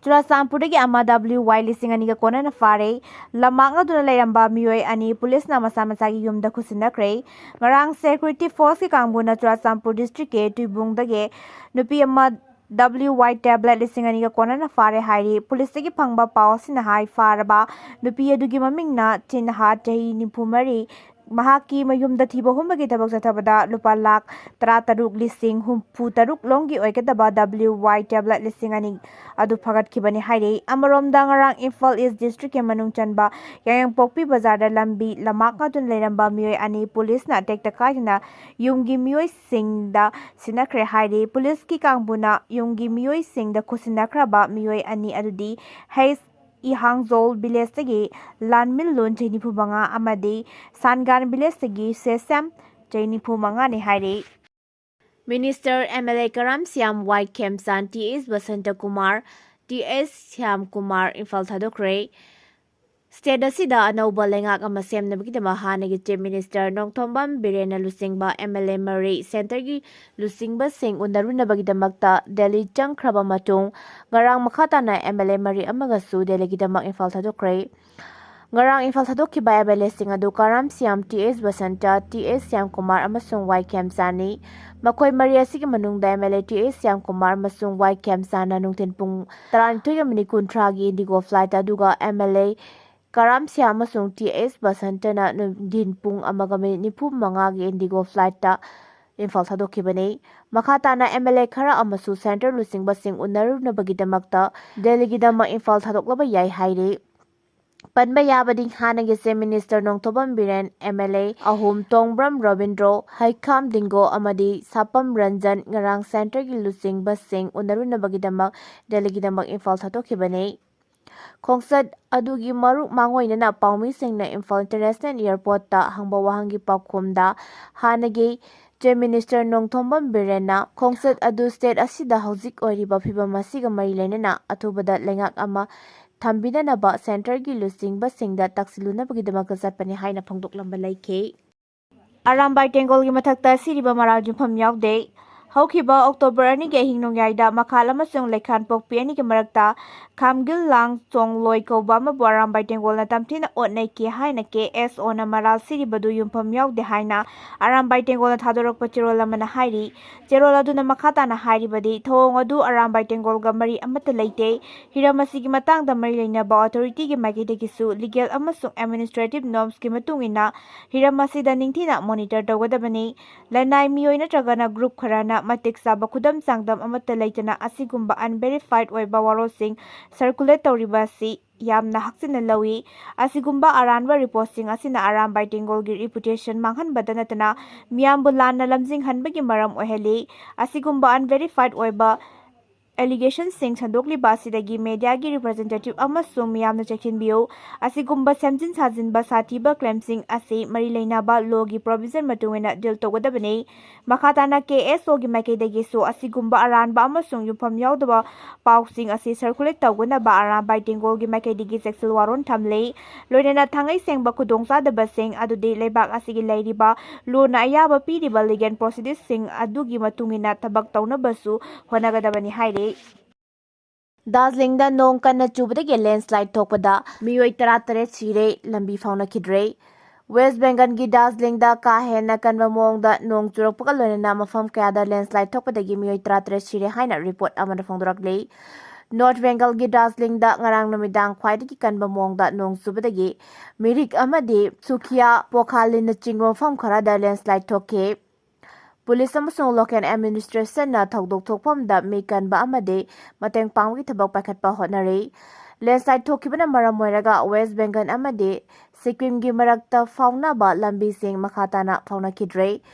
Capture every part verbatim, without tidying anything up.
ꯆꯨꯔꯥꯆꯥꯟꯄꯨꯔꯗꯒꯤ ꯑꯃ W Y ꯂꯤꯁꯤꯡ ꯑꯅꯤꯒ ꯀꯣꯟꯅꯅ ꯐꯥꯔꯦ꯫ ꯂꯝꯃꯥꯡ ꯑꯗꯨꯅ ꯂꯩꯔꯝꯕ ꯃꯤꯑꯣꯏ ꯑꯅꯤ ꯄꯨꯂꯤꯁꯅ ꯃꯁꯥ ꯃꯁꯥꯒꯤ ꯌꯨꯝꯗ ꯈꯨꯠꯁꯤꯟꯅꯈ꯭ꯔꯦ꯫ ꯉꯔꯥꯡ ꯁꯦꯀ꯭ꯌꯨꯔꯤꯇꯤ ꯐꯣꯔꯁꯀꯤ ꯀꯥꯡꯕꯨꯅ ꯆꯨꯔꯥꯆꯥꯟꯄꯨꯔ ꯗꯤꯁꯇ꯭ꯔꯤꯛꯀꯤ ꯇꯨꯏꯕꯨꯡꯗꯒꯤ ꯅꯨꯄꯤ ꯑꯃ W Y ꯇꯦꯕ꯭ꯂꯦꯠ ꯂꯤꯁꯤꯡ ꯑꯅꯤꯒ ꯀꯣꯟꯅꯅ ꯐꯥꯔꯦ ꯍꯥꯏꯔꯤ꯫ ꯄꯨꯂꯤꯁꯇꯒꯤ ꯐꯪꯕ ꯄꯥꯎ ꯑꯁꯤꯅ ꯍꯥꯏ, ꯐꯥꯔꯕ ꯅꯨꯄꯤ ꯑꯗꯨꯒꯤ ꯃꯃꯤꯡꯅ ꯆꯤꯟꯍꯥ, ꯆꯍꯤ ꯅꯤꯐꯨ ꯃꯔꯤ, ꯃꯍꯥꯛꯀꯤ ꯃꯌꯨꯝꯗ ꯊꯤꯕ ꯍꯨꯝꯕꯒꯤ ꯊꯕꯛ ꯆꯠꯊꯕꯗ ꯂꯨꯄꯥ ꯂꯥꯈ ꯇꯔꯥꯇꯔꯨꯛ ꯂꯤꯁꯤꯡ ꯍꯨꯝꯐꯨ ꯇꯔꯨꯛ ꯂꯣꯝꯒꯤ ꯑꯣꯏꯒꯗꯕ W Y ꯇꯦꯕ꯭ꯂꯦꯠ ꯂꯤꯁꯤꯡ ꯑꯅꯤ ꯑꯗꯨ ꯐꯥꯒꯠꯈꯤꯕꯅꯤ ꯍꯥꯏꯔꯤ꯫ ꯑꯃꯔꯣꯝꯗ, ꯉꯔꯥꯡ ꯏꯝꯐꯥꯜ ꯏꯁ ꯗꯤꯁꯇ꯭ꯔꯤꯛꯀꯤ ꯃꯅꯨꯡ ꯆꯟꯕ ꯌꯥꯏꯉꯪꯄꯣꯛꯄꯤ ꯕꯖꯥꯔꯗ ꯂꯝꯕꯤ ꯂꯝꯃꯥꯡ ꯑꯗꯨꯅ ꯂꯩꯔꯝꯕ ꯃꯤꯑꯣꯏ ꯑꯅꯤ ꯄꯨꯂꯤꯁꯅ ꯇꯦꯛꯇ ꯀꯥꯏꯗꯅ ꯌꯨꯝꯒꯤ ꯃꯤꯑꯣꯏꯁꯤꯡꯗ ꯁꯤꯟꯅꯈ꯭ꯔꯦ ꯍꯥꯏꯔꯤ꯫ ꯄꯨꯂꯤꯁꯀꯤ ꯀꯥꯡꯕꯨꯅ ꯌꯨꯝꯒꯤ ꯃꯤꯑꯣꯏꯁꯤꯡꯗ ꯈꯨꯠꯁꯤꯟꯅꯈ꯭ꯔꯕ ꯃꯤꯑꯣꯏ ꯑꯅꯤ ꯑꯗꯨꯗꯤ ꯍꯩꯁ ꯏꯍꯥꯡꯖꯣꯜ ꯚꯤꯂꯦꯖꯇꯒꯤ ꯂꯥꯟꯃꯤꯜꯂꯣꯟ ꯆꯍꯤ ꯅꯤꯐꯨ ꯃꯉꯥ ꯑꯃꯗꯤ ꯁꯥꯟꯒꯥꯟ ꯚꯤꯂꯦꯖꯇꯒꯤ ꯁꯦꯁꯦꯝ ꯆꯍꯤ ꯅꯤꯐꯨ ꯃꯉꯥꯅꯤ ꯍꯥꯏꯔꯤ꯫ Minister, M L A Karam Shyam, Y Khemchand, T H Basanta Kumar, T S Shyam Kumar Imphal ꯊꯥꯗꯣꯛꯈ꯭ꯔꯦ꯫ ꯁ꯭ꯇꯦꯠ ꯑꯁꯤꯗ ꯑꯅꯧꯕ ꯂꯩꯉꯥꯛ ꯑꯃ ꯁꯦꯝꯅꯕꯒꯤꯗꯃꯛ ꯍꯥꯟꯅꯒꯤ ꯆꯤꯐ ꯃꯤꯅꯤꯁꯇꯔ ꯅꯣꯡꯊꯣꯝꯕꯝ ꯕꯤꯔꯦꯟꯅ ꯂꯨꯆꯤꯡꯕ M L A ꯃꯔꯤ, ꯁꯦꯟꯇꯔꯒꯤ ꯂꯨꯆꯤꯡꯕꯁꯤꯡ ꯎꯅꯔꯨꯅꯕꯒꯤꯗꯃꯛꯇ ꯗꯦꯜꯂꯤ ꯆꯪꯈ꯭ꯔꯕ ꯃꯇꯨꯡ, ꯉꯔꯥꯡ ꯃꯈꯥ ꯇꯥꯅ M L A ꯃꯔꯤ ꯑꯃꯒꯁꯨ ꯗꯦꯜꯂꯤꯒꯤꯗꯃꯛ ꯏꯝꯐꯥꯜ ꯊꯥꯗꯣꯛꯈ꯭ꯔꯦ꯫ ꯉꯔꯥꯡ ꯏꯝꯐꯥꯜ ꯊꯥꯗꯣꯛꯈꯤꯕ M L A ꯁꯤꯡ ꯑꯗꯨ ꯀꯔꯥꯝ Shyam, T H Basanta, T S Shyam Kumar ꯑꯃꯁꯨꯡ ꯋꯥꯏ ꯈꯦꯝꯆꯥꯟꯅꯤ꯫ ꯃꯈꯣꯏ ꯃꯔꯤ ꯑꯁꯤꯒꯤ ꯃꯅꯨꯡꯗ M L A T H Shyam Kumar ꯑꯃꯁꯨꯡ ꯋꯥꯏ ꯈꯦꯝꯆꯥꯟꯅ ꯅꯨꯡꯊꯤꯜ ꯄꯨꯡ ꯇꯔꯥꯅꯤꯊꯣꯏꯒ ꯃꯤꯅꯤꯠ ꯀꯨꯟꯊ꯭ꯔꯥꯒꯤ ꯏꯟꯗꯤꯒꯣ ꯐ꯭ꯂꯥꯏꯠꯇ, ꯑꯗꯨꯒ M L A Karam Shyam ꯑꯃꯁꯨꯡ T H ꯕꯁꯟꯇꯅ ꯅꯨꯡꯊꯤꯜ ꯄꯨꯡ ꯑꯃꯒ ꯃꯤꯅꯤꯠ ꯅꯤꯐꯨ ꯃꯉꯥꯒꯤ ꯏꯟꯗꯤꯒꯣ ꯐ꯭ꯂꯥꯏꯠꯇ ꯏꯝꯐꯥꯜ ꯊꯥꯗꯣꯛꯈꯤꯕꯅꯤ꯫ ꯃꯈꯥ ꯇꯥꯅ M L A ꯈꯔ ꯑꯃꯁꯨ ꯁꯦꯟꯇꯔ ꯂꯨꯆꯤꯡꯕꯁꯤꯡ ꯎꯅꯔꯨꯅꯕꯒꯤꯗꯃꯛꯇ ꯗꯦꯜꯂꯤꯒꯤꯗꯃꯛ ꯏꯝꯐꯥꯜ ꯊꯥꯗꯣꯛꯂꯕ ꯌꯥꯏ ꯍꯥꯏꯔꯤ꯫ ꯄꯟꯕ ꯌꯥꯕꯗꯤ, ꯍꯥꯟꯅꯒꯤ chief minister Nongthombam Biren, M L A ꯑꯍꯨꯝ ꯇꯣꯡꯕ꯭ꯔꯝ ꯔꯣꯕꯤꯟꯗ꯭ꯔꯣ, ꯍꯩꯈꯥꯝ ꯗꯤꯡꯒꯣ ꯑꯃꯗꯤ ꯁꯥꯄꯝ ꯔꯟꯖꯟ ꯉꯔꯥꯡ ꯁꯦꯟꯇꯔꯒꯤ ꯂꯨꯆꯤꯡꯕꯁꯤꯡ ꯎꯅꯔꯨꯅꯕꯒꯤꯗꯃꯛ ꯗꯦꯜꯂꯤꯒꯤꯗꯃꯛ ꯏꯝꯐꯥꯜ ꯊꯥꯗꯣꯛꯈꯤꯕꯅꯤ꯫ ꯈꯣꯡꯆꯠ ꯑꯗꯨꯒꯤ ꯃꯔꯨ ꯃꯥꯡꯑꯣꯏꯅꯅ ꯄꯥꯎꯃꯤꯁꯤꯡꯅ ꯏꯝꯐꯥꯜ ꯏꯟꯇꯔꯅꯦꯁꯅꯦꯜ ꯑꯦꯌꯔꯄꯣꯔꯠꯇ ꯍꯪꯕ ꯋꯥꯍꯪꯒꯤ ꯄꯥꯎꯈꯨꯝꯗ ꯍꯥꯟꯅꯒꯤ ꯆꯤꯐ ꯃꯤꯅꯤꯁꯇꯔ ꯅꯣꯡꯊꯣꯝꯕꯝ ꯕꯤꯔꯦꯟꯅ ꯈꯣꯡꯆꯠ ꯑꯗꯨ ꯁ꯭ꯇꯦꯠ ꯑꯁꯤꯗ ꯍꯧꯖꯤꯛ ꯑꯣꯏꯔꯤꯕ ꯐꯤꯕꯝ ꯑꯁꯤꯒ ꯃꯔꯤ ꯂꯩꯅꯅ ꯑꯊꯨꯕꯗ ꯂꯩꯉꯥꯛ ꯑꯃ ꯊꯝꯕꯤꯅꯅꯕ ꯁꯦꯟꯇꯔꯒꯤ ꯂꯨꯆꯤꯡꯕꯁꯤꯡꯗ ꯇꯥꯛꯁꯤꯜꯂꯨꯅꯕꯒꯤꯗꯃꯛꯇ ꯆꯠꯄꯅꯤ ꯍꯥꯏꯅ ꯐꯣꯡꯗꯣꯛꯂꯝꯕ ꯂꯩꯈꯤ꯫ ꯑꯔꯥꯝꯕꯥꯏ ꯇꯦꯡꯒꯣꯜꯒꯤ ꯃꯊꯛꯇ ꯁꯤꯔꯤꯕ ꯃꯔꯥꯜ ꯌꯨꯝꯐꯝ ꯌꯥꯎꯗꯦ꯫ ꯍꯧꯈꯤꯕ ꯑꯣꯛꯇꯣꯕꯔ ꯑꯅꯤꯒꯤ ꯑꯍꯤꯡ ꯅꯣꯡꯌꯥꯏꯗ ꯃꯈꯥꯜ ꯑꯃꯁꯨꯡ ꯂꯩꯈꯥꯟꯄꯣꯛꯄꯤ ꯑꯅꯤꯒꯤ ꯃꯔꯛꯇ ꯈꯥꯝꯒꯤꯜ ꯂꯥꯡ ꯆꯣꯡꯂꯣꯏ ꯀꯧꯕ ꯑꯃꯕꯨ ꯑꯔꯥꯝꯕꯥꯏ ꯇꯦꯡꯒꯣꯜꯅ ꯇꯝꯊꯤꯅ ꯑꯣꯠꯅꯩ ꯀꯦ ꯍꯥꯏꯅ ꯀꯦ ꯑꯦꯁ ꯑꯣꯅ ꯃꯔꯥꯜ ꯁꯤꯔꯤꯕꯗꯨ ꯌꯨꯝꯐꯝ ꯌꯥꯎꯗꯦ ꯍꯥꯏꯅ ꯑꯔꯥꯝꯕꯥꯏ ꯇꯦꯡꯒꯣꯜꯅ ꯊꯥꯗꯣꯔꯛꯄ ꯆꯦꯔꯣꯜ ꯑꯃꯅ ꯍꯥꯏꯔꯤ꯫ ꯆꯦꯔꯣꯜ ꯑꯗꯨꯅ ꯃꯈꯥ ꯇꯥꯅ ꯍꯥꯏꯔꯤꯕꯗꯤ, ꯊꯧꯑꯣꯡ ꯑꯗꯨ ꯑꯔꯥꯝꯕꯥꯏ ꯇꯦꯡꯒꯣꯜꯒ ꯃꯔꯤ ꯑꯃꯠꯇ ꯂꯩꯇꯦ꯫ ꯍꯤꯔꯝ ꯑꯁꯤꯒꯤ ꯃꯇꯥꯡꯗ ꯃꯔꯤ ꯂꯩꯅꯕ ꯑꯣꯊꯣꯔꯤꯇꯤꯒꯤ ꯃꯥꯏꯀꯩꯗꯒꯤꯁꯨ ꯂꯤꯒꯦꯜ ꯑꯃꯁꯨꯡ ꯑꯦꯗꯃꯤꯅꯤꯁꯇ꯭ꯔꯦꯇꯤꯚ ꯅꯣꯔꯝꯁꯀꯤ ꯃꯇꯨꯡ ꯏꯟꯅ ꯍꯤꯔꯝ ꯑꯁꯤꯗ ꯅꯤꯡꯊꯤꯅ ꯃꯣꯅꯤꯇꯔ ꯇꯧꯒꯗꯕꯅꯤ꯫ ꯂꯅꯥꯏ ꯃꯤꯑꯣꯏ ꯅꯠꯇ꯭ꯔꯒꯅ ꯒ꯭ꯔꯨꯞ ꯈꯔꯅ ꯃꯇꯤꯛ ꯆꯥꯕ ꯈꯨꯗꯝ ꯆꯥꯡꯗꯝ ꯑꯃꯠꯇ ꯂꯩꯇꯅ ꯑꯁꯤꯒꯨꯝꯕ ꯑꯟꯚꯦꯔꯤꯐꯥꯏꯗ ꯑꯣꯏꯕ ꯋꯥꯔꯣꯜꯁꯤꯡ ꯁꯔꯀꯨꯂꯦꯠ ꯇꯧꯔꯤꯕ ꯑꯁꯤ ꯌꯥꯝꯅ ꯍꯛꯆꯤꯟꯅ ꯂꯧꯏ꯫ ꯑꯁꯤꯒꯨꯝꯕ ꯑꯔꯥꯟꯕ ꯔꯤꯄꯣꯔꯠꯁꯤꯡ ꯑꯁꯤꯅ ꯑꯔꯥꯝꯕꯥꯏ ꯇꯦꯡꯒꯣꯜꯒꯤ ꯔꯤꯄꯨꯇꯦꯁꯟ ꯃꯥꯡꯍꯟꯕꯗ ꯅꯠꯇꯅ ꯃꯤꯌꯥꯝꯕꯨ ꯂꯥꯟꯅ ꯂꯝꯖꯤꯡꯍꯟꯕꯒꯤ ꯃꯔꯝ ꯑꯣꯏꯍꯜꯂꯤ꯫ ꯑꯁꯤꯒꯨꯝꯕ ꯑꯟꯚꯦꯔꯤꯐꯥꯏꯗ ꯑꯣꯏꯕ ꯑꯦꯂꯤꯒꯦꯁꯟꯁꯤꯡ ꯁꯟꯗꯣꯛꯂꯤꯕ ꯑꯁꯤꯗꯒꯤ ꯃꯦꯗꯤꯌꯥꯒꯤ ꯔꯤꯄ꯭ꯔꯖꯦꯟꯇꯦꯇꯤꯚ ꯑꯃꯁꯨꯡ ꯃꯤꯌꯥꯝꯅ ꯆꯦꯛꯁꯤꯟꯕꯤꯌꯨ꯫ ꯑꯁꯤꯒꯨꯝꯕ ꯁꯦꯝꯖꯤꯟ ꯁꯥꯖꯤꯟꯕ ꯁꯥꯊꯤꯕ ꯀ꯭ꯂꯦꯝꯁꯤꯡ ꯑꯁꯤ ꯃꯔꯤ ꯂꯩꯅꯕ ꯂꯣꯒꯤ ꯄ꯭ꯔꯣꯚꯤꯖꯟ ꯃꯇꯨꯡ ꯏꯟꯅ ꯗꯤꯜ ꯇꯧꯒꯗꯕꯅꯤ꯫ ꯃꯈꯥ ꯇꯥꯅ ꯀꯦ ꯑꯦꯁ ꯑꯣꯒꯤ ꯃꯥꯏꯀꯩꯗꯒꯤꯁꯨ ꯑꯁꯤꯒꯨꯝꯕ ꯑꯔꯥꯟꯕ ꯑꯃꯁꯨꯡ ꯌꯨꯝꯐꯝ ꯌꯥꯎꯗꯕ ꯄꯥꯎꯁꯤꯡ ꯑꯁꯤ ꯁꯔꯀꯨꯂꯦꯠ ꯇꯧꯒꯅꯕ ꯑꯔꯥꯝꯕꯥꯏ ꯇꯦꯡꯒꯣꯜꯒꯤ ꯃꯥꯏꯀꯩꯗꯒꯤ ꯆꯦꯛꯁꯤꯜ ꯋꯥꯔꯣꯜ ꯊꯝꯂꯤ꯫ ꯂꯣꯏꯅꯅ ꯊꯥꯡꯉꯩ ꯁꯦꯡꯕ ꯈꯨꯗꯣꯡꯆꯥꯗꯕꯁꯤꯡ ꯑꯗꯨꯗꯤ ꯂꯩꯕꯥꯛ ꯑꯁꯤꯒꯤ ꯂꯩꯔꯤꯕ ꯂꯣꯅ ꯑꯌꯥꯕ ꯄꯤꯔꯤꯕ ꯂꯤꯒꯦꯜ ꯄ꯭ꯔꯣꯁꯤꯗꯤꯡꯁꯤꯡ ꯑꯗꯨꯒꯤ ꯃꯇꯨꯡ ꯏꯟꯅ ꯊꯕꯛ ꯇꯧꯅꯕꯁꯨ ꯍꯣꯠꯅꯒꯗꯕꯅꯤ ꯍꯥꯏꯔꯤ꯫ ꯗꯥꯔꯖꯤꯂꯤꯡꯗ ꯅꯣꯡ ꯀꯟꯅ ꯆꯨꯕꯗꯒꯤ ꯂꯦꯟꯁꯂꯥꯏꯗ ꯊꯣꯛꯄꯗ ꯃꯤꯑꯣꯏ ꯇꯔꯥꯇꯔꯦꯠ ꯁꯤꯔꯦ, ꯂꯝꯕꯤ ꯐꯥꯎꯅꯈꯤꯗ꯭ꯔꯦ꯫ ꯋꯦꯁ ꯕꯦꯡꯒꯜꯒꯤ ꯗꯥꯔꯖꯤꯂꯤꯡꯗ ꯀꯥ ꯍꯦꯟꯅ ꯀꯟꯕ ꯃꯑꯣꯡꯗ ꯅꯣꯡ ꯆꯨꯔꯛꯄꯒ ꯂꯣꯏꯅꯅ ꯃꯐꯝ ꯀꯌꯥꯗ ꯂꯦꯟꯁꯂꯥꯏꯗ ꯊꯣꯛꯄꯗꯒꯤ ꯃꯤꯑꯣꯏ ꯇꯔꯥꯇꯔꯦꯠ ꯁꯤꯔꯦ ꯍꯥꯏꯅ ꯔꯤꯄꯣꯔꯠ ꯑꯃꯅ ꯐꯣꯡꯗꯣꯔꯛꯂꯤ꯫ ꯅꯣꯔꯠ ꯕꯦꯡꯒꯜꯒꯤ ꯗꯥꯔꯖꯤꯂꯤꯡꯗ ꯉꯔꯥꯡ ꯅꯨꯃꯤꯗꯥꯡ ꯈ꯭ꯋꯥꯏꯗꯒꯤ ꯀꯟꯕ ꯃꯑꯣꯡꯗ ꯅꯣꯡ ꯆꯨꯕꯗꯒꯤ ꯃꯤꯔꯤꯛ ꯑꯃꯗꯤ ꯁꯨꯈꯤꯌꯥ, ꯄꯣꯈꯥꯂꯤꯅꯆꯤꯡꯕ ꯃꯐꯝ ꯈꯔꯗ ꯂꯦꯟꯁꯂꯥꯏꯗ ꯊꯣꯛꯈꯤ꯫ ꯄꯨꯂꯤꯁ ꯑꯃꯁꯨꯡ ꯂꯣꯀꯦꯜ ꯑꯦꯗꯃꯤꯅꯤꯁꯇ꯭ꯔꯦꯁꯟꯅ ꯊꯧꯗꯣꯛ ꯊꯣꯛꯐꯝꯗ ꯃꯤ ꯀꯟꯕ ꯑꯃꯗꯤ ꯃꯇꯦꯡ ꯄꯥꯡꯕꯒꯤ ꯊꯕꯛ ꯄꯥꯏꯈꯠꯄ ꯍꯣꯠꯅꯔꯤ꯫ ꯂꯦꯟꯁꯂꯥꯏꯗ ꯊꯣꯛꯈꯤꯕꯅ ꯃꯔꯝ ꯑꯣꯏꯔꯒ ꯋꯦꯁ ꯕꯦꯡꯒꯜ ꯑꯃꯗꯤ ꯁꯤꯛꯀꯤꯝꯒꯤ ꯃꯔꯛꯇ ꯐꯥꯎꯅꯕ ꯂꯝꯕꯤꯁꯤꯡ ꯃꯈꯥ ꯇꯥꯅ ꯐꯥꯎꯅꯈꯤꯗ꯭ꯔꯦ꯫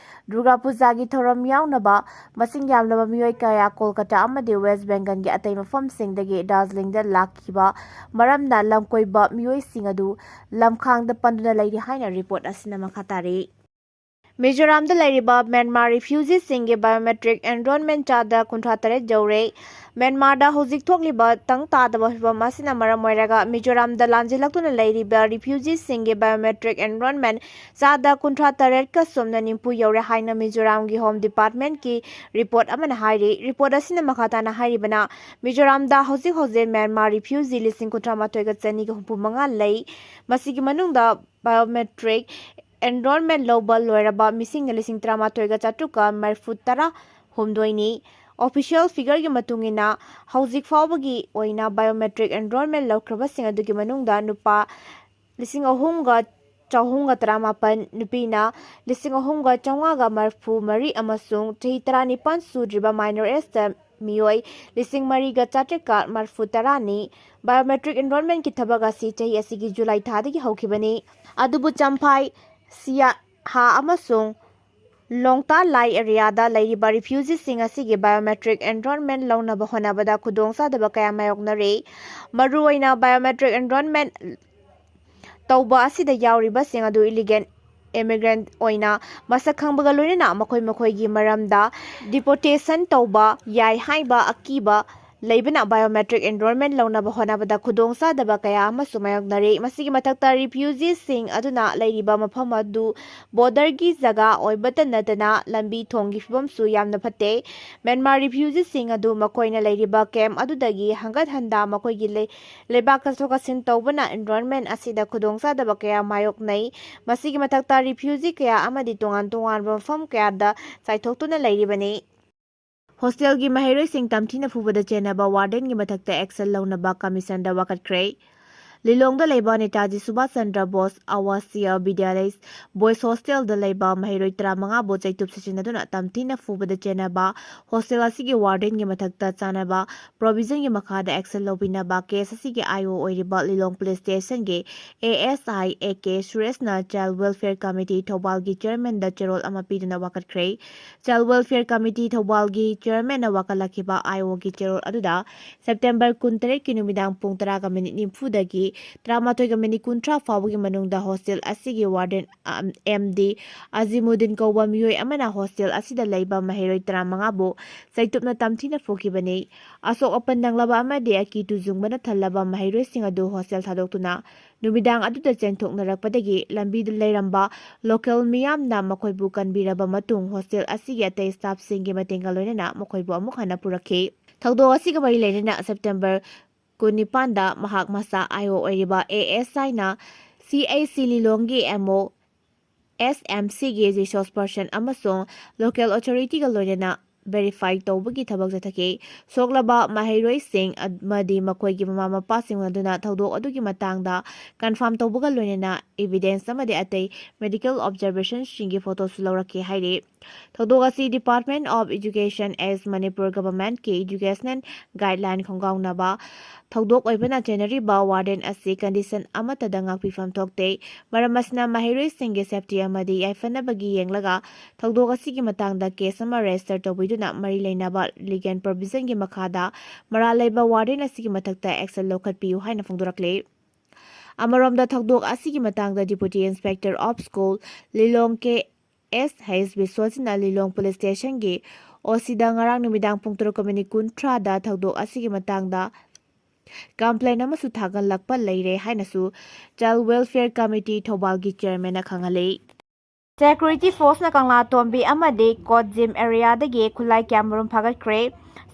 ꯗꯨꯔꯒꯥ ꯄꯨꯖꯥꯒꯤ ꯊꯧꯔꯝ ꯌꯥꯎꯅꯕ ꯃꯁꯤꯡ ꯌꯥꯝꯂꯕ ꯃꯤꯑꯣꯏ ꯀꯌꯥ ꯀꯣꯜꯀꯇꯥ ꯑꯃꯗꯤ ꯋꯦꯁ ꯕꯦꯡꯒꯜꯒꯤ ꯑꯇꯩ ꯃꯐꯝꯁꯤꯡꯗꯒꯤ ꯗꯥꯔꯖꯤꯂꯤꯡꯗ ꯂꯥꯛꯈꯤꯕ ꯃꯔꯝꯅ ꯂꯝꯀꯣꯏꯕ ꯃꯤꯑꯣꯏꯁꯤꯡ ꯑꯗꯨ ꯂꯝꯈꯥꯡꯗ ꯄꯟꯗꯨꯅ ꯂꯩꯔꯤ ꯍꯥꯏꯅ ꯔꯤꯄꯣꯔꯠ ꯑꯁꯤꯅ ꯃꯈꯥ ꯇꯥꯔꯤ꯫ ꯃꯤꯖꯣꯔꯥꯝꯗ ꯂꯩꯔꯤꯕ ꯃ꯭ꯌꯥꯟꯃꯥꯔ ꯔꯤꯐ꯭ꯌꯨꯖꯤꯁꯤꯡꯒꯤ ꯕꯥꯏꯑꯣꯃꯦꯇ꯭ꯔꯤꯛ ꯑꯦꯟꯔꯣꯜꯃꯦꯟ ꯆꯥꯗ ꯀꯨꯟꯊ꯭ꯔꯥ ꯇꯔꯦꯠ ꯌꯧꯔꯦ꯫ ꯃ꯭ꯌꯥꯟꯃꯥꯔꯗ ꯍꯧꯖꯤꯛ ꯊꯣꯛꯂꯤꯕ ꯇꯪ ꯇꯥꯗꯕ ꯐꯤꯚꯝ ꯑꯁꯤꯅ ꯃꯔꯝ ꯑꯣꯏꯔꯒ ꯃꯤꯖꯣꯔꯥꯝꯗ ꯂꯥꯟꯖꯤꯜꯂꯛꯇꯨꯅ ꯂꯩꯔꯤꯕ ꯔꯤꯐ꯭ꯌꯨꯖꯤꯁꯤꯡꯒꯤ ꯕꯥꯏꯑꯣꯃꯦꯇ꯭ꯔꯤꯛ ꯑꯦꯟꯔꯣꯜꯃꯦꯟ ꯆꯥꯗ ꯀꯨꯟꯊ꯭ꯔꯥ ꯇꯔꯦꯠꯀ ꯁꯣꯝꯅ ꯅꯤꯐꯨ ꯌꯧꯔꯦ ꯍꯥꯏꯅ ꯃꯤꯖꯣꯔꯥꯝꯒꯤ ꯍꯣꯝ ꯗꯤꯄꯥꯔꯠꯃꯦꯟꯠꯀꯤ ꯔꯤꯄꯣꯔꯠ ꯑꯃꯅ ꯍꯥꯏꯔꯤ꯫ ꯔꯤꯄꯣꯔꯠ ꯑꯁꯤꯅ ꯃꯈꯥ ꯇꯥꯅ ꯍꯥꯏꯔꯤꯕꯅ, ꯃꯤꯖꯣꯔꯥꯝꯗ ꯍꯧꯖꯤꯛ ꯍꯧꯖꯤꯛ ꯃ꯭ꯌꯥꯟꯃꯥꯔ ꯔꯤꯐ꯭ꯌꯨꯖꯤ ꯂꯤꯁꯤꯡ ꯀꯨꯟꯊ꯭ꯔꯥ ꯃꯥꯊꯣꯏꯒ ꯆꯅꯤꯒ ꯍꯨꯝꯐꯨ ꯃꯉꯥ ꯂꯩ꯫ ꯃꯁꯤꯒꯤ ꯃꯅꯨꯡꯗ ꯕꯥꯏꯑꯣꯃꯦꯇ꯭ꯔꯤꯛ ꯑꯦꯟꯔꯣꯜꯃꯦꯟ ꯂꯧꯕ ꯂꯣꯏꯔꯕ ꯃꯤꯁꯤꯡꯅ ꯂꯤꯁꯤꯡ ꯇꯔꯥꯃꯥꯊꯣꯏꯒ ꯆꯥꯇ꯭ꯔꯨꯛꯀ ꯃꯔꯤꯐꯨ ꯇꯔꯥ ꯍꯨꯝꯗꯣꯏꯅꯤ꯫ ꯑꯣꯐꯤꯁꯤꯌꯦꯜ ꯐꯤꯒꯔꯒꯤ ꯃꯇꯨꯡ ꯏꯟꯅ, ꯍꯧꯖꯤꯛ ꯐꯥꯎꯕꯒꯤ ꯑꯣꯏꯅ ꯕꯥꯏꯑꯣꯃꯦꯇ꯭ꯔꯤꯛ ꯑꯦꯟꯔꯣꯜꯃꯦꯟ ꯂꯧꯈ꯭ꯔꯕꯁꯤꯡ ꯑꯗꯨꯒꯤ ꯃꯅꯨꯡꯗ ꯅꯨꯄꯥ ꯂꯤꯁꯤꯡ ꯑꯍꯨꯝꯒ ꯆꯍꯨꯝꯒ ꯇꯔꯥꯃꯥꯄꯟ, ꯅꯨꯄꯤꯅ ꯂꯤꯁꯤꯡ ꯑꯍꯨꯝꯒ ꯆꯥꯝꯃꯉꯥꯒ ꯃꯔꯤꯐꯨ ꯃꯔꯤ ꯑꯃꯁꯨꯡ ꯆꯍꯤ ꯇꯔꯥꯅꯤꯄꯥꯟ ꯁꯨꯗ꯭ꯔꯤꯕ ꯃꯥꯏꯅꯣꯔ ꯑꯦꯖꯇ ꯃꯤꯑꯣꯏ ꯂꯤꯁꯤꯡ ꯃꯔꯤꯒ ꯆꯥꯇ꯭ꯔꯦꯠꯀ ꯃꯔꯤꯐꯨ ꯇꯔꯥꯅꯤ꯫ ꯕꯥꯏꯑꯣꯃꯦꯇ꯭ꯔꯤꯛ ꯑꯦꯟꯔꯣꯜꯃꯦꯟꯒꯤ ꯊꯕꯛ ꯑꯁꯤ ꯆꯍꯤ ꯑꯁꯤꯒꯤ ꯖꯨꯂꯥꯏ ꯊꯥꯗꯒꯤ ꯍꯧꯈꯤꯕꯅꯤ꯫ ꯑꯗꯨꯕꯨ ꯆꯝꯐꯥꯏ, ꯁꯤꯌꯥꯍꯥ ꯑꯃꯁꯨꯡ ꯂꯣꯡꯇꯥ ꯂꯥꯏ ꯑꯦꯔꯤꯌꯥꯗ ꯂꯩꯔꯤꯕ ꯔꯤꯐ꯭ꯌꯨꯖꯤꯁꯤꯡ ꯑꯁꯤꯒꯤ ꯕꯥꯏꯑꯣꯃꯦꯇ꯭ꯔꯤꯛ ꯑꯦꯟꯔꯣꯜꯃꯦꯟ ꯂꯧꯅꯕ ꯍꯣꯠꯅꯕꯗ ꯈꯨꯗꯣꯡꯆꯥꯗꯕ ꯀꯌꯥ ꯃꯥꯌꯣꯛꯅꯔꯤ꯫ ꯃꯔꯨꯑꯣꯏꯅ ꯕꯥꯏꯑꯣꯃꯦꯇ꯭ꯔꯤꯛ ꯑꯦꯟꯔꯣꯜꯃꯦꯟ ꯇꯧꯕ ꯑꯁꯤꯗ ꯌꯥꯎꯔꯤꯕꯁꯤꯡ ꯑꯗꯨ ꯏꯂꯤꯒꯦꯜ ꯏꯃꯤꯒ꯭ꯔꯦꯟꯠ ꯑꯣꯏꯅ ꯃꯁꯛ ꯈꯪꯕꯒ ꯂꯣꯏꯅꯅ ꯃꯈꯣꯏ ꯃꯈꯣꯏꯒꯤ ꯃꯔꯝꯗ ꯗꯤꯄꯣꯔꯇꯦꯁꯟ ꯇꯧꯕ ꯌꯥꯏ ꯍꯥꯏꯕ ꯑꯀꯤꯕ ꯂꯩꯕꯅ ꯕꯥꯏꯑꯣꯃꯦꯇ꯭ꯔꯤꯛ ꯑꯦꯟꯔꯣꯜꯃꯦꯟ ꯂꯧꯅꯕ ꯍꯣꯠꯅꯕꯗ ꯈꯨꯗꯣꯡꯆꯥꯗꯕ ꯀꯌꯥ ꯑꯃꯁꯨ ꯃꯥꯌꯣꯛꯅꯔꯤ꯫ ꯃꯁꯤꯒꯤ ꯃꯊꯛꯇ ꯔꯤꯐ꯭ꯌꯨꯖꯤꯁꯤꯡ ꯑꯗꯨꯅ ꯂꯩꯔꯤꯕ ꯃꯐꯝ ꯑꯗꯨ ꯕꯣꯔꯗꯔꯒꯤ ꯖꯒꯥ ꯑꯣꯏꯕꯇ ꯅꯠꯇꯅ ꯂꯝꯕꯤ ꯊꯣꯡꯒꯤ ꯐꯤꯕꯝꯁꯨ ꯌꯥꯝꯅ ꯐꯠꯇꯦ꯫ ꯃ꯭ꯌꯥꯟꯃꯥꯔ ꯔꯤꯐ꯭ꯌꯨꯖꯤꯁꯤꯡ ꯑꯗꯨ ꯃꯈꯣꯏꯅ ꯂꯩꯔꯤꯕ ꯀꯦꯝꯞ ꯑꯗꯨꯗꯒꯤ ꯍꯟꯒꯠ ꯍꯟꯗ ꯃꯈꯣꯏꯒꯤ ꯂꯩ-, ꯂꯩꯕꯥꯛ ꯆꯠꯊꯣꯛ ꯆꯠꯁꯤꯟ ꯇꯧꯕꯅ ꯑꯦꯟꯔꯣꯜꯃꯦꯟ ꯑꯁꯤꯗ ꯈꯨꯗꯣꯡꯆꯥꯗꯕ ꯀꯌꯥ ꯃꯥꯌꯣꯛꯅꯩ꯫ ꯃꯁꯤꯒꯤ ꯃꯊꯛꯇ ꯔꯤꯐ꯭ꯌꯨꯖꯤ ꯀꯌꯥ ꯑꯃꯗꯤ ꯇꯣꯉꯥꯟ ꯇꯣꯉꯥꯟꯕ ꯃꯐꯝ ꯀꯌꯥꯗ ꯆꯥꯏꯊꯣꯛꯇꯨꯅ ꯂꯩꯔꯤꯕꯅꯤ꯫ ꯍꯣꯁꯇꯦꯜꯒꯤ ꯃꯍꯩꯔꯣꯏꯁꯤꯡ ꯇꯝꯊꯤꯅ ꯐꯨꯕꯗ ꯆꯦꯟꯅꯕ ꯋꯥꯔꯗꯦꯟꯒꯤ ꯃꯊꯛꯇ ꯑꯦꯛꯁꯟ ꯂꯧꯅꯕ ꯀꯃꯤꯁꯟꯗ ꯋꯥꯀꯠꯈ꯭ꯔꯦ꯫ ꯂꯤꯂꯣꯡꯗ ꯂꯩꯕ ꯅꯦꯇꯥꯖꯤ ꯁꯨꯚꯥꯁ ꯆꯟꯗ꯭ꯔ ꯕꯣꯁ ꯑꯋꯥꯁꯤꯌꯥ ꯕꯤꯗ꯭ꯌꯥꯂꯌ ꯕꯣꯏꯁ ꯍꯣꯁꯇꯦꯜꯗ ꯂꯩꯕ ꯃꯍꯩꯔꯣꯏ ꯇꯔꯥꯃꯉꯥꯕꯨ ꯆꯩꯇꯨꯞ ꯁꯤꯖꯤꯟꯅꯗꯨꯅ ꯇꯝꯊꯤꯅ ꯐꯨꯕꯗ ꯆꯦꯟꯅꯕ ꯍꯣꯁꯇꯦꯜ ꯑꯁꯤꯒꯤ ꯋꯥꯔꯗꯦꯟꯒꯤ ꯃꯊꯛꯇ ꯆꯥꯅꯕ ꯄ꯭ꯔꯣꯚꯤꯖꯟꯒꯤ ꯃꯈꯥꯗ ꯑꯦꯛꯁꯟ ꯂꯧꯕꯤꯅꯕ ꯀꯦꯁ ꯑꯁꯤꯒꯤ ꯑꯥꯏ ꯑꯣ ꯑꯣꯏꯔꯤꯕ ꯂꯤꯂꯣꯡ ꯄꯨꯂꯤꯁ ꯁ꯭ꯇꯦꯁꯟꯒꯤ A S I A K ꯁꯨꯔꯦꯁꯅ ꯆꯥꯏꯜ ꯋꯦꯜꯐꯤꯌꯔ ꯀꯃꯤꯇꯤ ꯊꯧꯕꯥꯜꯒꯤ ꯆꯤꯌꯔꯃꯦꯟꯗ ꯆꯦꯔꯣꯜ ꯑꯃ ꯄꯤꯗꯨꯅ ꯋꯥꯀꯠꯈ꯭ꯔꯦ꯫ ꯆꯥꯏꯜ ꯋꯦꯜꯐꯤꯌꯔ ꯀꯃꯤꯇꯤ ꯊꯧꯕꯥꯜꯒꯤ ꯆꯤꯌꯔꯃꯦꯟꯅ ꯋꯥꯀꯠꯂꯛꯈꯤꯕ ꯑꯥꯏ ꯑꯣꯒꯤ ꯆꯦꯔꯣꯜ ꯑꯗꯨꯗ ꯁꯦꯞꯇꯦꯝꯕꯔ ꯀꯨꯟꯇꯔꯦꯠꯀꯤ ꯅꯨꯃꯤꯗꯥꯡ ꯄꯨꯡ ꯇꯔꯥꯒ ꯃꯤꯅꯤꯠ ꯅꯤꯐꯨꯗꯒꯤ ꯇꯔꯥꯃꯥꯊꯣꯏꯒ ꯃꯤꯅꯤꯠ ꯀꯨꯟꯊ꯭ꯔꯥ ꯐꯥꯎꯕꯒꯤ ꯃꯅꯨꯡꯗ ꯍꯣꯁꯇꯦꯜ ꯑꯁꯤꯒꯤ ꯋꯥꯔꯗꯦꯟ, ꯑꯝ, ꯑꯦꯝ ꯗꯤ ꯑꯖꯤꯃꯨꯗꯤꯟ ꯀꯧꯕ ꯃꯤꯑꯣꯏ ꯑꯃꯅ ꯍꯣꯁꯇꯦꯜ ꯑꯁꯤꯗ ꯂꯩꯕ ꯃꯍꯩꯔꯣꯏ ꯇꯔꯥꯃꯉꯥꯕꯨ ꯆꯩꯇꯨꯞꯅ ꯇꯝꯊꯤꯅ ꯐꯨꯈꯤꯕꯅꯤ꯫ ꯑꯁꯣꯛ ꯑꯄꯟ ꯅꯪꯂꯕ ꯑꯃꯗꯤ ꯑꯀꯤ ꯇꯨꯖꯨꯡꯕꯅ ꯊꯜꯂꯕ ꯃꯍꯩꯔꯣꯏꯁꯤꯡ ꯑꯗꯨ ꯍꯣꯁꯇꯦꯜ ꯊꯥꯗꯣꯛꯇꯨꯅ ꯅꯨꯃꯤꯗꯥꯡ ꯑꯗꯨꯗ ꯆꯦꯟꯊꯣꯛꯅꯔꯛꯄꯗꯒꯤ ꯂꯝꯕꯤꯗ ꯂꯩꯔꯝꯕ ꯂꯣꯀꯦꯜ ꯃꯤꯌꯥꯝꯅ ꯃꯈꯣꯏꯕꯨ ꯀꯟꯕꯤꯔꯕ ꯃꯇꯨꯡ ꯍꯣꯁꯇꯦꯜ ꯑꯁꯤꯒꯤ ꯑꯇꯩ ꯁ꯭ꯇꯥꯐꯁꯤꯡꯒꯤ ꯃꯇꯦꯡꯒ ꯂꯣꯏꯅꯅ ꯃꯈꯣꯏꯕꯨ ꯑꯃꯨꯛ ꯍꯟꯅ ꯄꯨꯔꯛꯈꯤ꯫ ꯊꯧꯗꯣꯛ ꯑꯁꯤꯒ ꯃꯔꯤ ꯂꯩꯅꯅ ꯁꯦꯞꯇꯦꯝꯕꯔ ꯀꯨꯟꯅꯤꯄꯥꯟꯗ ꯃꯍꯥꯛ ꯃꯁꯥ ꯑꯥꯏ ꯑꯣ ꯑꯣꯏꯔꯤꯕ ꯑꯦ ꯑꯦꯁ ꯑꯥꯏꯅ ꯁꯤ ꯑꯩꯆ ꯁꯤ ꯂꯤꯂꯣꯡꯒꯤ ꯑꯦꯝ ꯑꯣ, ꯑꯦꯁ ꯑꯦꯝ ꯁꯤꯒꯤ ꯔꯤꯁꯣꯔꯁ ꯄꯔꯁꯟ ꯑꯃꯁꯨꯡ ꯂꯣꯀꯦꯜ ꯑꯣꯊꯣꯔꯤꯇꯤꯒ ꯂꯣꯏꯅꯅ ꯚꯦꯔꯤꯐꯥꯏ ꯇꯧꯕꯒꯤ ꯊꯕꯛ ꯆꯠꯊꯈꯤ꯫ ꯁꯣꯛꯂꯕ ꯃꯍꯩꯔꯣꯏꯁꯤꯡ ꯑꯃꯗꯤ ꯃꯈꯣꯏꯒꯤ ꯃꯃꯥ ꯃꯄꯥꯁꯤꯡ ꯎꯅꯗꯨꯅ ꯊꯧꯗꯣꯛ ꯑꯗꯨꯒꯤ ꯃꯇꯥꯡꯗ ꯀꯟꯐꯥꯔꯝ ꯇꯧꯕꯒ ꯂꯣꯏꯅꯅ ꯏꯚꯤꯗꯦꯟꯁ ꯑꯃꯗꯤ ꯑꯇꯩ ꯃꯦꯗꯤꯀꯦꯜ ꯑꯣꯕꯖꯔꯕꯦꯁꯟꯁꯤꯡꯒꯤ ꯐꯣꯇꯣꯁꯨ ꯂꯧꯔꯛꯈꯤ ꯍꯥꯏꯔꯤ꯫ ꯊꯧꯗꯣꯛ ꯑꯁꯤ Department of Education as Manipur Governmentꯀꯤ ꯏꯗꯨꯀꯦꯁꯅꯦꯜ ꯒꯥꯏꯗꯂꯥꯏꯟ ꯈꯣꯡꯒꯥꯎꯅꯕ ꯊꯧꯗꯣꯛ ꯑꯣꯏꯕꯅ ꯆꯦꯟꯅꯔꯤꯕ ꯋꯥꯔꯗꯦꯟ ꯑꯁꯤ ꯀꯟꯗꯤꯁꯟ ꯑꯃꯠꯇꯗ ꯉꯥꯛꯄꯤꯐꯝ ꯊꯣꯛꯇꯦ꯫ ꯃꯔꯝ ꯑꯁꯤꯅ ꯃꯍꯩꯔꯣꯏꯁꯤꯡꯒꯤ ꯁꯦꯐꯇꯤ ꯑꯃꯗꯤ ꯌꯥꯏꯐꯅꯕꯒꯤ ꯌꯦꯡꯂꯒ ꯊꯧꯗꯣꯛ ꯑꯁꯤꯒꯤ ꯃꯇꯥꯡꯗ ꯀꯦꯁ ꯑꯃ ꯔꯦꯖꯤꯁꯇꯔ ꯇꯧꯕꯤꯗꯨꯅ ꯃꯔꯤ ꯂꯩꯅꯕ ꯂꯤꯒꯦꯜ ꯄ꯭ꯔꯣꯚꯤꯖꯟꯒꯤ ꯃꯈꯥꯗ ꯃꯔꯥꯜ ꯂꯩꯕ ꯋꯥꯔꯗꯦꯟ ꯑꯁꯤꯒꯤ ꯃꯊꯛꯇ ꯑꯦꯛꯁꯟ ꯂꯧꯈꯠꯄꯤꯌꯨ ꯍꯥꯏꯅ ꯐꯣꯡꯗꯣꯔꯛꯂꯤ꯫ ꯑꯃꯔꯣꯝꯗ ꯊꯧꯗꯣꯛ ꯑꯁꯤꯒꯤ ꯃꯇꯥꯡꯗ Deputy Inspector of School Lilong K S ꯍꯩꯁ ꯕꯤꯁ꯭ꯋꯖꯤꯠꯅ ꯂꯤꯂꯣꯡ ꯄꯨꯂꯤꯁ ꯁ꯭ꯇꯦꯁꯟꯒꯤ ꯑꯣ ꯁꯤꯗ ꯉꯔꯥꯡ ꯅꯨꯃꯤꯗꯥꯡ ꯄꯨꯡ ꯇꯔꯨꯛꯀ ꯃꯤꯅꯤꯠ ꯀꯨꯟꯊ꯭ꯔꯥꯗ ꯊꯧꯗꯣꯛ ꯑꯁꯤꯒꯤ ꯃꯇꯥꯡꯗ ꯀꯝꯄ꯭ꯂꯦꯟ ꯑꯃꯁꯨ ꯊꯥꯒꯠꯂꯛꯄ ꯂꯩꯔꯦ ꯍꯥꯏꯅꯁꯨ Child Welfare Committee ꯊꯧꯕꯥꯜꯒꯤ ꯆꯤꯌꯔꯃꯦꯟꯅ ꯈꯪꯍꯜꯂꯤ꯫ ꯁꯦꯀ꯭ꯌꯨꯔꯤꯇꯤ ꯐꯣꯔꯁꯅ ꯀꯪꯂꯥꯇꯣꯝꯕꯤ ꯑꯃꯗꯤ ꯀꯣꯠꯖꯤꯝ ꯑꯦꯔꯤꯌꯥꯗꯒꯤ ꯈꯨꯠꯂꯥꯏ ꯀꯌꯥꯃꯔꯨꯝ ꯐꯥꯒꯠꯈ꯭ꯔꯦ꯫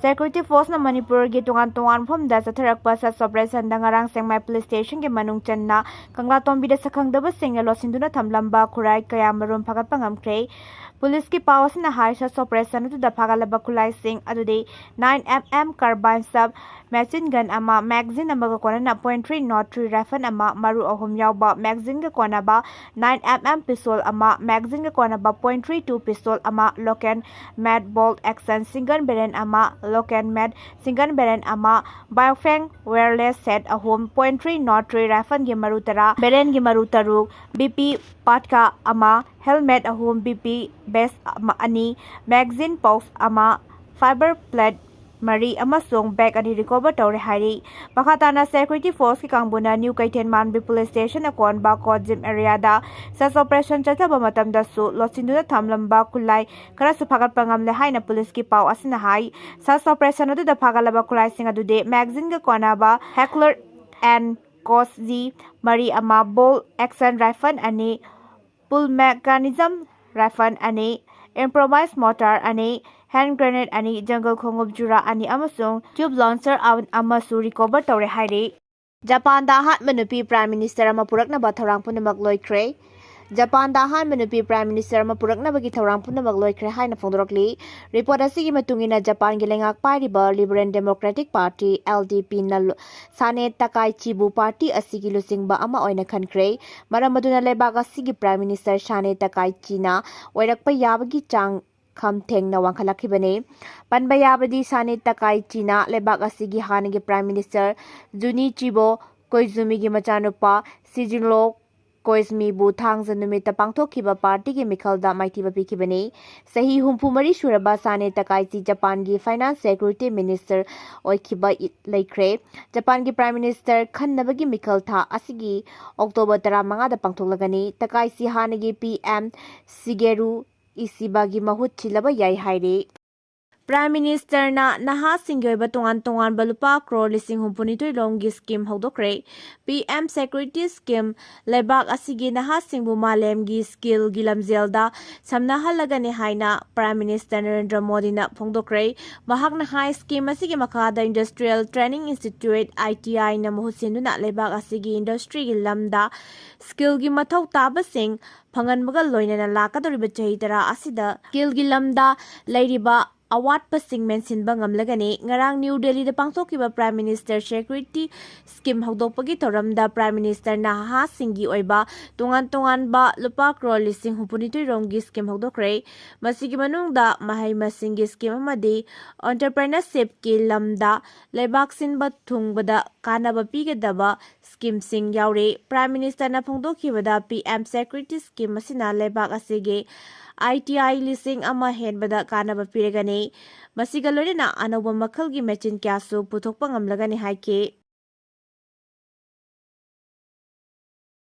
ꯁꯦꯀ꯭ꯌꯨꯔꯤꯇꯤ ꯐꯣꯔꯁꯅ ꯃꯅꯤꯄꯨꯔꯒꯤ ꯇꯣꯉꯥꯟ ꯇꯣꯉꯥꯟꯕ ꯃꯐꯝꯗ ꯆꯠꯊꯔꯛꯄ ꯁꯔꯆ ꯑꯣꯄꯔꯦꯁꯟꯗ ꯉꯔꯥꯡ ꯁꯦꯡꯃꯥꯏ ꯄꯨꯂꯤꯁ ꯁ꯭ꯇꯦꯁꯟꯒꯤ ꯃꯅꯨꯡ ꯆꯟꯅ ꯀꯪꯂꯥꯇꯣꯝꯕꯤꯗ ꯁꯛꯈꯪꯗꯕꯁꯤꯡꯅ ꯂꯣꯠꯁꯤꯟꯗꯨꯅ ꯊꯝꯂꯝꯕ ꯈꯨꯠꯂꯥꯏ ꯀꯌꯥꯃꯔꯨꯝ ꯐꯥꯒꯠꯄ ꯉꯝꯈ꯭ꯔꯦ꯫ ꯄꯨꯂꯤꯁꯀꯤ ꯄꯥꯎ ꯑꯁꯤꯅ ꯍꯥꯏ, ꯁꯔꯆ ꯑꯣꯄꯔꯦꯁꯟ ꯑꯗꯨꯗ ꯐꯥꯒꯠꯂꯕ ꯈꯨꯠꯂꯥꯏꯁꯤꯡ ꯑꯗꯨꯗꯤ nine M M carbine sub machine gun ꯑꯃ, magazine ꯑꯃꯒ ꯀꯣꯟꯅꯅ point three nought three rifle ꯑꯃ, ꯃꯔꯨ ꯑꯍꯨꯝ ꯌꯥꯎꯕ magazineꯒ ꯀꯣꯟꯅꯕ nine M M pistol ꯑꯃ, magazineꯒ ꯀꯣꯟꯅꯕ point three two pistol ꯑꯃ, Lockheed Mad bolt action single barrel ꯑꯃ, Lockheed Mad single barrel ꯑꯃ, Baofeng wireless set ꯑꯍꯨꯝ, point three nought three rifleꯒꯤ ꯃꯔꯨ ꯇꯔꯥ, barrelꯒꯤ ꯃꯔꯨ ꯇꯔꯨꯛ, B P Patka ꯑꯃ, helmet ꯑꯍꯨꯝ, B P vest ꯑꯃ, ꯑꯅꯤ, magazine pouch ꯑꯃ, fiber plate ꯃꯔꯤ ꯑꯃꯁꯨꯡ bag ꯑꯅꯤ recover ꯇꯧꯔꯦ ꯍꯥꯏꯔꯤ꯫ ꯃꯈꯥ ꯇꯥꯅ security forceꯀꯤ ꯀꯥꯡꯕꯨꯅ New ꯀꯩꯊꯦꯜ ꯃꯥꯟꯕꯤ police station ꯑꯀꯣꯟꯕ ꯀꯣꯖꯤꯝ areaꯗ search operation ꯆꯠꯊꯕ ꯃꯇꯝꯗꯁꯨ ꯂꯣꯠꯁꯤꯟꯗꯨꯅ ꯊꯝꯂꯝꯕ ꯈꯨꯠꯂꯥꯏ ꯈꯔꯁꯨ ꯐꯥꯒꯠꯄ ꯉꯝꯂꯦ ꯍꯥꯏꯅ policeꯀꯤ ꯄꯥꯎ ꯑꯁꯤꯅ ꯍꯥꯏ꯫ Search operation ꯑꯗꯨꯗ ꯐꯥꯒꯠꯂꯕ ꯈꯨꯠꯂꯥꯏꯁꯤꯡ ꯑꯗꯨꯗꯤ magazineꯒ ꯀꯣꯟꯅꯕ Heckler and Koch G ꯃꯔꯤ ꯑꯃ, bolt action rifle ꯑꯅꯤ, full mechanism rifle ꯑꯅꯤ, improvised mortar ꯑꯅꯤ, hand grenade ꯑꯅꯤ, jungle ꯈꯣꯡꯎꯞ ꯖꯨꯔꯥ ꯑꯅꯤ ꯑꯃꯁꯨꯡ tube launcher ꯑꯃꯁꯨ recover ꯇꯧꯔꯦ ꯍꯥꯏꯔꯤ꯫ ꯖꯄꯥꯟꯗ ꯑꯍꯥꯟꯕ ꯅꯨꯄꯤ Prime Minister ꯑꯃ ꯄꯨꯔꯛꯅꯕ ꯊꯧꯔꯥꯡ ꯄꯨꯝꯅꯃꯛ ꯂꯣꯏꯈ꯭ꯔꯦ꯫ ꯖꯄꯥꯟꯗ ꯑꯍꯥꯟꯕ ꯅꯨꯄꯤ Prime Minister ꯑꯃ ꯄꯨꯔꯛꯅꯕꯒꯤ ꯊꯧꯔꯥꯡ ꯄꯨꯝꯅꯃꯛ ꯂꯣꯏꯈ꯭ꯔꯦ ꯍꯥꯏꯅ ꯐꯣꯡꯗꯣꯔꯛꯂꯤ꯫ Report ꯑꯁꯤꯒꯤ ꯃꯇꯨꯡ ꯏꯟꯅ, ꯖꯄꯥꯟꯒꯤ ꯂꯩꯉꯥꯛ ꯄꯥꯏꯔꯤꯕ Liberal Democratic Party, LDPꯅ ꯂꯨ-, ꯁꯥꯅꯦ ꯇꯀꯥꯏꯆꯤꯕꯨ party ꯑꯁꯤꯒꯤ ꯂꯨꯆꯤꯡꯕ ꯑꯃ ꯑꯣꯏꯅ ꯈꯟꯈ꯭ꯔꯦ꯫ ꯃꯔꯝ ꯑꯗꯨꯅ ꯂꯩꯕꯥꯛ ꯑꯁꯤꯒꯤ Prime Minister ꯁꯥꯅꯦ ꯇꯀꯥꯏꯆꯤꯅ ꯑꯣꯏꯔꯛꯄ ꯌꯥꯕꯒꯤ ꯆꯥꯡ ꯈꯝ ꯊꯦꯡꯅ ꯋꯥꯡꯈꯠꯂꯛꯈꯤꯕꯅꯤ꯫ ꯄꯟꯕ ꯌꯥꯕꯗꯤ, ꯁꯥꯅꯦ ꯇꯀꯥꯏꯆꯤꯅ ꯂꯩꯕꯥꯛ ꯑꯁꯤꯒꯤ ꯍꯥꯟꯅꯒꯤ Prime Minister ꯖꯨꯅꯤꯆꯤꯕꯣ ꯀꯣꯏꯖꯨꯃꯤꯒꯤ ꯃꯆꯥꯅꯨꯄꯥ ꯁꯤꯖꯤꯡꯂꯣ ꯀꯣꯏꯖꯃꯤꯕꯨ ꯊꯥꯡꯖ ꯅꯨꯃꯤꯠꯇ ꯄꯥꯡꯊꯣꯛꯈꯤꯕ partyꯒꯤ ꯃꯤꯈꯜꯗ ꯃꯥꯏꯊꯤꯕ ꯄꯤꯈꯤꯕꯅꯤ꯫ ꯆꯍꯤ ꯍꯨꯝꯐꯨ ꯃꯔꯤ ꯁꯨꯔꯕ ꯁꯥꯅꯦ ꯇꯀꯥꯏꯆꯤ ꯖꯄꯥꯟꯒꯤ Finance Security Minister ꯑꯣꯏꯈꯤꯕ ꯏ-, ꯂꯩꯈ꯭ꯔꯦ꯫ ꯖꯄꯥꯟꯒꯤ Prime Minister ꯈꯟꯅꯕꯒꯤ ꯃꯤꯈꯜ ꯊꯥ ꯑꯁꯤꯒꯤ October ꯇꯔꯥꯃꯉꯥꯗ ꯄꯥꯡꯊꯣꯛꯂꯒꯅꯤ꯫ ꯇꯀꯥꯏꯆꯤ ꯍꯥꯟꯅꯒꯤ PM ꯁꯤꯒꯦꯔꯨ ꯏꯁꯤꯕꯥꯒꯤ ꯃꯍꯨꯠ ꯁꯤꯜꯂꯕ ꯌꯥꯏ ꯍꯥꯏꯔꯤ꯫ Prime Ministerꯅ ꯅꯍꯥꯁꯤꯡꯒꯤ ꯑꯣꯏꯕ ꯇꯣꯉꯥꯟ ꯇꯣꯉꯥꯟꯕ ꯂꯨꯄꯥ crore ꯂꯤꯁꯤꯡ ꯍꯨꯝꯐꯨꯅꯤꯊꯣꯏ ꯔꯣꯝꯒꯤ scheme ꯍꯧꯗꯣꯛꯈ꯭ꯔꯦ꯫ PM Security Scheme ꯂꯩꯕꯥꯛ ꯑꯁꯤꯒꯤ ꯅꯍꯥꯁꯤꯡꯕꯨ ꯃꯥꯂꯦꯝꯒꯤ skillꯒꯤ ꯂꯝꯖꯦꯜꯗ ꯁꯝꯅꯍꯜꯂꯒꯅꯤ ꯍꯥꯏꯅ Prime Minister ꯅꯔꯦꯟꯗ꯭ꯔ ꯃꯣꯗꯤꯅ ꯐꯣꯡꯗꯣꯛꯈ꯭ꯔꯦ꯫ ꯃꯍꯥꯛꯅ ꯍꯥꯏ, scheme ꯑꯁꯤꯒꯤ ꯃꯈꯥꯗ Industrial Training Institute, ITIꯅ ꯃꯍꯨꯠ ꯁꯤꯟꯗꯨꯅ ꯂꯩꯕꯥꯛ ꯑꯁꯤꯒꯤ industryꯒꯤ ꯂꯝꯗ skillꯒꯤ ꯃꯊꯧ ꯇꯥꯕꯁꯤꯡ ꯐꯪꯍꯟꯕꯒ ꯂꯣꯏꯅꯅ ꯂꯥꯛꯀꯗꯧꯔꯤꯕ ꯆꯍꯤ ꯇꯔꯥ ꯑꯁꯤꯗ skillꯒꯤ ꯂꯝꯗ ꯂꯩꯔꯤꯕ ꯑꯋꯥꯠꯄꯁꯤꯡ ꯃꯦꯟꯁꯤꯟꯕ ꯉꯝꯂꯒꯅꯤ꯫ ꯉꯔꯥꯡ ꯅ꯭ꯌꯨ ꯗꯦꯜꯂꯤꯗ ꯄꯥꯡꯊꯣꯛꯈꯤꯕ Prime Minister Security Scheme ꯍꯧꯗꯣꯛꯄꯒꯤ ꯊꯧꯔꯝꯗ Prime Ministerꯅ ꯅꯍꯥꯁꯤꯡꯒꯤ ꯑꯣꯏꯕ ꯇꯣꯉꯥꯟ ꯇꯣꯉꯥꯟꯕ ꯂꯨꯄꯥ crore ꯂꯤꯁꯤꯡ ꯍꯨꯝꯐꯨꯅꯤꯊꯣꯏ ꯔꯣꯝꯒꯤ scheme ꯍꯧꯗꯣꯛꯈ꯭ꯔꯦ꯫ ꯃꯁꯤꯒꯤ ꯃꯅꯨꯡꯗ ꯃꯍꯩ ꯃꯁꯤꯡꯒꯤ scheme ꯑꯃꯗꯤ entrepreneurshipꯀꯤ ꯂꯝꯗ ꯂꯩꯕꯥꯛ ꯁꯤꯟꯕ ꯊꯨꯡꯕꯗ ꯀꯥꯟꯅꯕ ꯄꯤꯒꯗꯕ schemeꯁꯤꯡ ꯌꯥꯎꯔꯤ꯫ Prime Ministerꯅ ꯐꯣꯡꯗꯣꯛꯈꯤꯕꯗ, PM Security Scheme ꯑꯁꯤꯅ ꯂꯩꯕꯥꯛ ꯑꯁꯤꯒꯤ ꯑꯥꯏ ꯇꯤ ꯑꯥꯏ ꯂꯤꯁꯤꯡ ꯑꯃ ꯍꯦꯟꯕꯗ ꯀꯥꯟꯅꯕ ꯄꯤꯔꯒꯅꯤ꯫ ꯃꯁꯤꯒ ꯂꯣꯏꯅꯅ ꯑꯅꯧꯕ ꯃꯈꯜꯒꯤ ꯃꯦꯆꯤꯟ ꯀꯌꯥꯁꯨ ꯄꯨꯊꯣꯛꯄ ꯉꯝꯂꯒꯅꯤ ꯍꯥꯏꯈꯤ꯫